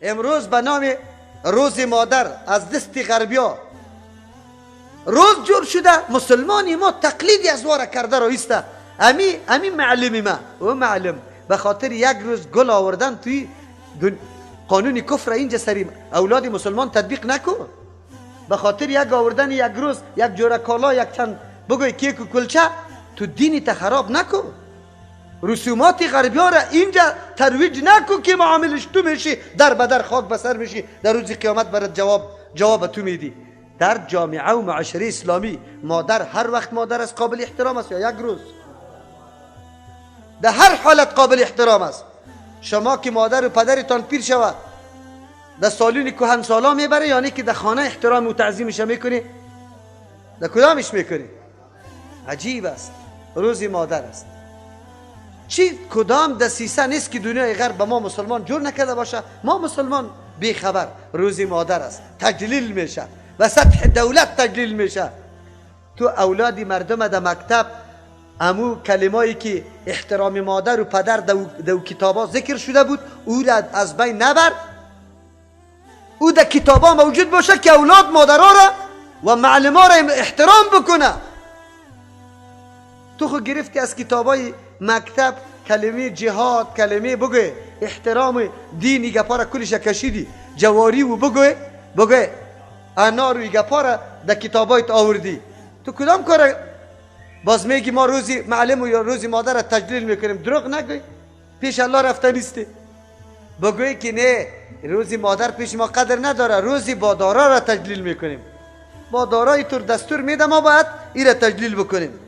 امروز به نام روز مادر از دست غربیا روز جور شده. مسلمانی ما تقلیدی از واره کرده رو ایسته. امی معلمی ما او معلم به خاطر یک روز گل آوردن توی قانون کفر اینجا سری اولاد مسلمان تطبیق نکن. به خاطر یک آوردن یک روز یک جوره کالا، یک چند بگوی کیک و کلچه، تو دینی تا خراب نکن. رسومات غربی ها را اینجا ترویج نکن که معاملش تو میشی، در بدر خاک بسر میشی، در روز قیامت برات جواب تو میدی. در جامعه و معاشره اسلامی مادر هر وقت مادر است قابل احترام است یا یک روز؟ در هر حالت قابل احترام است. شما که مادر و پدرتان پیر شود در سالون کهن سالا میبره، یعنی که در خانه احترام و تعظیمش میکنی؟ در کدامش میکنی؟ عجیب است. روز مادر است. چی کدام دسیسه نیست که دنیای غرب به ما مسلمان جور نکرده باشه. ما مسلمان بیخبر. روز مادر است، تجلیل میشه و سطح دولت تجلیل میشه. تو اولاد مردم در مکتب امو کلمایی که احترام مادر و پدر دو کتابا ذکر شده بود او را از بین نبر. او در کتابا موجود باشه که اولاد مادرها را و معلما را احترام بکنه. تو خو گرفتی از کتابای مکتب کلمه جهاد، کلمه بگوی احترام دینی گپا را کلش کشیدی، جواری و بگوی انار و گپا را در کتابایت آوردی. تو کدام کار باز میگی ما روزی معلم و یا روزی مادر را تجلیل میکنیم؟ دروغ نگوی، پیش الله رفته نیستی. بگوی که نه، روزی مادر پیش ما قدر نداره، روزی با دارا را تجلیل میکنیم. با دارای تور دستور میده ما باید ای را تجلیل بکنیم.